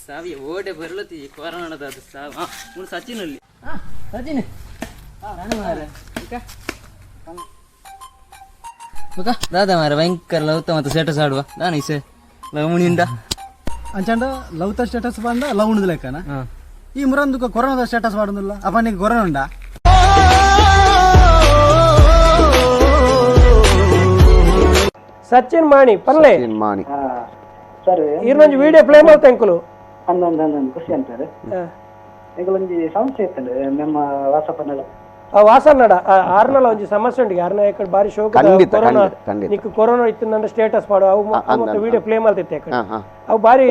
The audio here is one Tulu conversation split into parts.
ಸಾವಿಯ ಓಡೆ ಬರ್ಲತಿ ಕೊರೋನಾದ ಅದು ಸಾವು. ಹಾ ಉಂಡು ಸಚಿನ್ ಅಲ್ಲಿ. ಹಾ ಸಚಿನ್ ಬುಕ ದಾದಾ ಮಾರ ಭಯಂಕರ ಲವ್ತ ಮತ್ತು ಸ್ಟೇಟಸ್ ಆಡುವ ದಾನ ಇಸೆ ಲವ್ ಮುನಿಂದ ಅಂಚಂಡ ಲವ್ತ ಸ್ಟೇಟಸ್ ಬಂದ ಲವ್ ಉಂಡು ಲೆಕ್ಕನ. ಈ ಮುರಂದುಕ ಕೊರೋನಾದ ಸ್ಟೇಟಸ್ ಮಾಡುದಿಲ್ಲ ಅಪ್ಪ, ನಿಂಗೆ ಕೊರೋನಾ ಉಂಡಾ? ಸಚಿನ್ ಮಾಣಿ ಪನ್ಲೆ. ಮಾಣಿ. ಸರ್. ಈರ್ನೊಂಜಿ ವಿಡಿಯೋ ಪ್ಲೇ ಮಲ್ತ ಎಂಕುಲು. ಅಂದೊಂದು ಅಂದೊಂದು ಖುಷಿ ಅಂತಾರೆ. ಎಂಕಲೊಂಜಿ ಸಮಸ್ಯೆ ಇತ್ತಂಡೆ ನಮ್ಮ ವಾಸಪ್ಪನೆಲ್ಲ. ಆ ವಾಸನ್ನಡ ಆರ್ನಲ ಒಂಜಿ ಸಮಸ್ಯೆ ಉಂಟು ಆರ್ನ ಎಕಡೆ ಬಾರಿ ಶೋಕ. ಖಂಡಿತ, ಕೊರೋನಾ. ಖಂಡಿತ, ಖಂಡಿತ. ನಿಕ್ಕು ಕೊರೋನಾ ಇತ್ತು ಸ್ಟೇಟಸ್ ಪಾಡು ಅವು ಅಂದ್ ವಿಡಿಯೋ ಪ್ಲೇ ಮಲ್ತಿತ್ತೆ ಹಾ ಹಾ. ಅವು ಬಾರಿ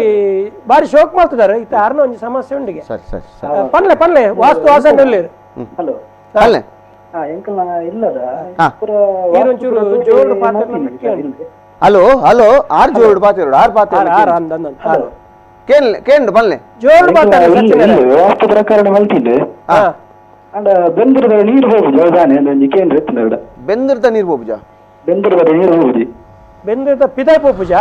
ಬಾರಿ ಶೋಕ್ ಮಾಡ್ತಿದ್ದಾರೆ ಇತ್ತ ಆರ್ನ ಒಂಜಿ ಸಮಸ್ಯೆ ಉಂಡಿಗೆ. ಸರಿ ಸರಿ ಸರಿ. ಪನ್ಲೆ ಪನ್ಲೆ, ವಾಸ್ತು ವಾಸನ್ ಉಲ್ಲೇರು. ಹಲೋ. ಅಲ್ಲೇ. ಹಾ ಎಂಕಲ್ನ ಇಲ್ಲದ ಪೂರ ಈರೊಂಚೂರು ಜೋರು ಪಾತ್ರ. ಹಲೋ ಹಲೋ, ಆರ್ ಜೋಡು ಪಾತಿರೋಡು ಆರ್ ಪಾತಿರೋಡು. ಆರ್ ಆರ್ ಅಂದ್ ಅಂದ್ ಆರ್. ಕೇನ್ ಕೇಂಡು ಬಲ್ಲೆ. ಜೋರು ಪಾತ್ರ ಸಚಿನ್. ವಾಸ್ತು ಪ್ರಕರಣ ಮಲ್ತಿದ್ದೆ. ಹಾ. ಅಂಡ ಬೆಂದೂರದ ನೀರು ಹೋಗುದು ಹೌದಾನೆ? ಒಂಜಿ ಕೇಂದ್ರ ಇತ್ತು ನೋಡ. ಬೆಂದಿರ್ತ ನೀರು ಬೋಬುಜ? ಬೆಂದೂರದ ನೀರು ಹೋಗುದಿ. ಬೆಂದಿರ್ದ ಪಿದಾಯ್ ಪೋಪುಜ?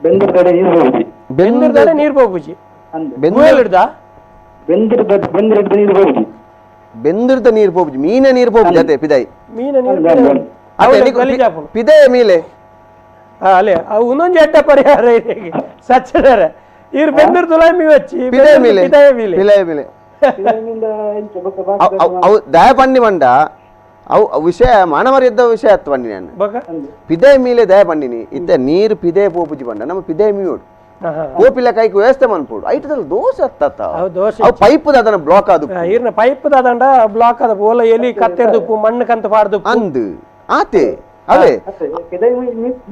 ಬೆಂದೂರದ ನೀರು ಹೋಗುದಿ. ಬೆಂದಿರ್ದಾನೆ ನೀರ್ ಪೋಪುಜಿ. ಅಂದ್ ಬೆಂದಿರ್ ಹಿಡ್ದ. ಬೆಂದಿರದ ಬೆಂದಿರದ ನೀರು ಹೋಗುದಿ. ಬೆಂದಿರ್ತ ನೀರು ಪೋಪುಜಿ, ಮೀನ ನೀರು ಪೋಪುಜ ಅತೆ ಪಿದಾಯಿ. ಮೀನ ನೀರು. ಅಂದ್ ಅಂದ್. ಅತೆ ನಿಕ್ಕು ಗಲೀಜಾಪುಂಡು. ಪಿದಾಯ ಮೀಲೆ. ಹಾ, ಅಲ್ಲೇ ಅವು ಒಂದೊಂದು ಎಡ್ಡ ಪರಿಹಾರ ಇದೆ ಸಚ್ಚದಾರೆ. ಇವ್ರು ಬೆಂದಿರ್ ತುಲಾಯಿ ಮೀ ವಚ್ಚಿ. ಪಿದಾಯ ಮೀಲೆ. ಪಿದಾಯ ಮೀಲೆ. ಪಿದಾಯ ಮೀಲೆ. ಇದರಿಂದ ಎಂಚ ಬೊಕ್ಕ ಅವ್ ಅವ್ ಅವು ದಯ ಪಂಡಿ ಮಂಡ ಅವು ಅವು ವಿಷಯ ಮಾನವರಿದ್ದ ವಿಷಯ ಅತ್ತು ಪಂಡಿ ನಾನು. ಬೊಕ ಪಿದಾಯ ಮೀಲೆ ದಯ ಪಂಡಿನಿ ಇತ್ತ ನೀರು ಪಿದೆ ಪೋಪುಜಿ ಪಂಡ ನಮ್ಮ ಪಿದಾಯ ಮೀಯೋಡು. ಹಾ, ಹಾ. ಕೋಪಿಲ ಕೈಕ್ ವ್ಯವಸ್ಥೆ ಮನ್ಪೋಡು ಐಟದಲ್ಲಿ ದೋಸೆ ಅತ್ತತ್ತ. ಅವು ದೋಸೆ. ಅವು ಪೈಪ್ ಅದನ್ನ ಬ್ಲಾಕ್ ಅದು. ಇರ್ನ ಪೈಪ್ ದಾದಂಡ ಬ್ಲಾಕ್ ಅದ ಓಲ ಎಲಿ ಕತ್ತೆರ್ದುಪ್ಪು ಮಣ್ಣು ಕಂತ ಪಾಡ್ದುಪ್ಪು. ಅಂದು ಆತೆ ಅವೇ.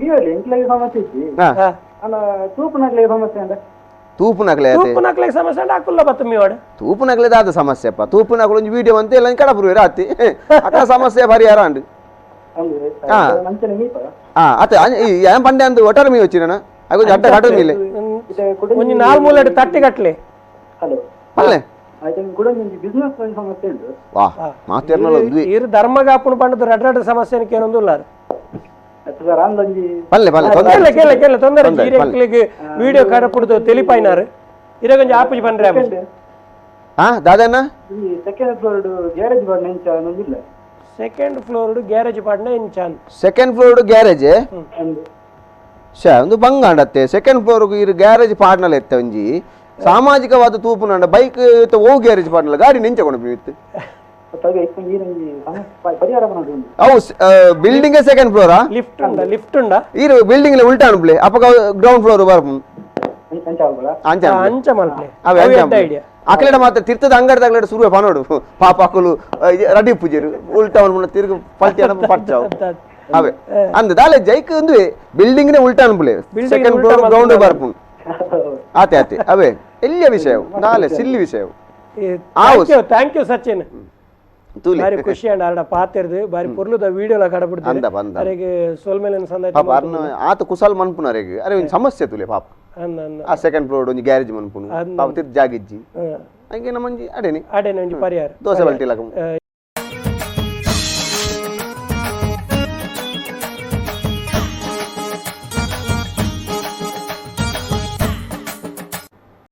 ನೀವಲ್ಲಿ ಎಂಕ್ಲಾಗಿ ಸಮಸ್ಯೆ ಇಜ್ಜಿ. ಹಾ. ಹಾ. ಅಲ್ಲ, ತೂಪುನಕ್ಲೆ ಸಮಸ್ಯೆ ಅಂಡ. ತೂಪುನಕ್ಲೆ ಆತೆ. ತೂಪುನಕ್ಲೆ ಸಮಸ್ಯೆ ಅಂಡ ಅಕುಲ್ಲ ಬತ್ತ ಮೀವಾಡು. ತೂಪುನಕ್ಲೆ ದಾದ ಸಮಸ್ಯೆಪ್ಪ? ತೂಪುನಕ್ಲು ಒಂಜಿ ವಿಡಿಯೋ ಅಂತ ಎಲ್ಲ ಕಡಪುರು ರಾತಿ ಅಕ್ಕ ಸಮಸ್ಯೆ ಪರಿಹಾರ ಅಂಡು. ಅಂದ್ರೆ ಹಾ. ಅಂಚನೆ ಮೀಪ. ಹಾ ಅತ್ತೆ, ಏನ್ ಪಂಡೆ ಅಂದು ಒಟ್ಟಾರೆ ಮೀ వచ్చిನ ಅವು ಅಡ್ಡ ಕಡು ಮೀಲೆ. ಒಂಜಿ ನಾಲ್ ಮೂಲೆ ತಟ್ಟಿ ಕಟ್ಲೆ. ಹಲೋ. ಅಲ್ಲೇ. ಆಯ್ತು, ಕೂಡ ಒಂಜಿ ಬಿಸ್ನೆಸ್ ಒಂಜಿ ಸಮಸ್ಯೆ ಉಂಟು. ವಾ ಮಾತೇರ್ನಲ್ಲ ಒಂದುವೆ. ಇರು ಧರ್ಮಗಾಪುಣ ಪಂಡದ ರಡ್ ರಡ್ ಸಮಸ್ಯೆ ಏನೊಂದು ಉಲ್ಲಾರು. ಅತ್ತ ಸರ್ ಅಂದೊಂಜಿ. ಪಲ್ಲೆ ಪಲ್ಲೆ ತೊಂದರೆ ಕೇಳ ಕೇಳ ಕೇಳ ತೊಂದರೆ. ತೊಂದರೆ, ಜೀರೆಕ್ಲಿಗೆ ವಿಡಿಯೋ ಕಡಪುಡ್ದು ತೆಲಿಪಾಯ್ನಾರು ಇರಗೊಂಜಿ ಆಪುಜಿ ಬಂದ್ರೆ ಆಪುಜಿ. ಹಾ ದಾದಣ್ಣ. ಈ second floor garage bar ಎಂಚ ಇಲ್ಲ. Second floor garage ಪಾಡ್ನ Incheon. Second floor garage. ಅಂದು. ಶೇ ಒಂದು ಬಂಗಾಂಡತ್ತೆ ಸೆಕೆಂಡ್ ಫ್ಲೋರ್ ಇರು ಗ್ಯಾರೇಜ್ ಪಾಡ್ನಲ್ಲ ಎತ್ತ ಒಂಜಿ ಸಾಮಾಜಿಕವಾದ ತೂಪುನಂಡ ಬೈಕ್ ಓ ಗ್ಯಾರೇಜ್ ಪಾಡ್ನಲ್ಲ ಗಾಡಿ ನಿಂಚಕೊಂಡು ಇತ್ತು. ತಗ ಇಪ್ಪ ನೀರೊಂಜಿ ಸಮಸ್ಯೆ ಪರಿಹಾರ ಮಾಡೋದು ಉಂಟು. ಅವು building second flora? Lift ಉಂಡ, ಲಿಫ್ಟ್ ಉಂಡ. ಈರು ಬಿಲ್ಡಿಂಗ್ ಉಲ್ಟಾ ಅನ್ಪ್ಲೆ ಅಪ್ಪಗ ಗ್ರೌಂಡ್ ಫ್ಲೋರ್ ಬರ್ಪು. ಎಂಚ ಆಗುಲ? ಅಂಚ. ಅಂಚ ಮಲ್ಪ್ಲೆ. ಅವೇ ಅವು ಅಂಚ. ಎಡ್ಡೆ ಐಡಿಯಾ. ಅಕಲೆಡ ಮಾತ್ರ ತಿರ್ತದ ಅಂಗಡಿ ತಗಲೆಡ ಸುರುವೆ ಪನೋಡು ಪಾಪ ಅಕುಲು ರಡಿ ಪೂಜೆರು ಉಲ್ಟಾ ಮುನ್ನ ತಿರುಗು ಪಲ್ಟಿ ಅನ ಪಡ್ಚಾವು. ಅವೇ ಅಂದ ದಾಲೆ ಜೈಕ್ ಒಂದು ಬಿಲ್ಡಿಂಗ್ ನೇ ಉಲ್ಟಾ ಅನ್ಪುಲೆ. Building second ಉಲ್ಟಾ ಫ್ಲೋರ್ ಗ್ರೌಂಡ್ ಮಲ್ಪುನ. ಬರ್ಪು. ಆತೆ ಆತೆ ಅವೇ ಎಲ್ಲಿಯ ವಿಷಯವು ದಾಲೆ ಸಿಲ್ಲಿ ವಿಷಯವು. Thank you thank you Sachin. ತೂಲೆ. ಬಾರಿ ಖುಷಿ ಅಂಡ್ ಆರ್ಡ ಪಾತೆರ್ದು ಬಾರಿ ಪೊರ್ಲುದ ವಿಡಿಯೋಲ ಕಡಬಿಡ್ತಾರೆ. ಅಂದ ಬಂದ. ಅರೆಗೆ ಸೋಲ್ಮೇಲೆ ಸಂದಾಯ್ತು. ಪಾಪ ಅರ್ನ ಆತ ಕುಸಲ್ ಮನ್ಪುನರೆಗ್ ಅರೆ ಒಂಜಿ ಸಮಸ್ಯೆ ತುಲೆ ಪಾಪ. ಅಂದ ಅಂದ. ಆ ಸೆಕೆಂಡ್ ಫ್ಲೋರ್ ಒಂಜಿ ಗ್ಯಾರೇಜ್ ಮನ್ಪುನು. ಅಂದ್. ಪಾಪ ತಿರ್ ಜಾಗಿಜ್ಜಿ. ಹಾ. ಹಂಗೆ ನಮ್ಮಂಜಿ ಅಡೇನಿ. ಅಡೇನೆ ಒಂಜಿ ಪರಿಹಾರ. ದೋಸೆ ಬಲ್ಟಿ ಲಕ.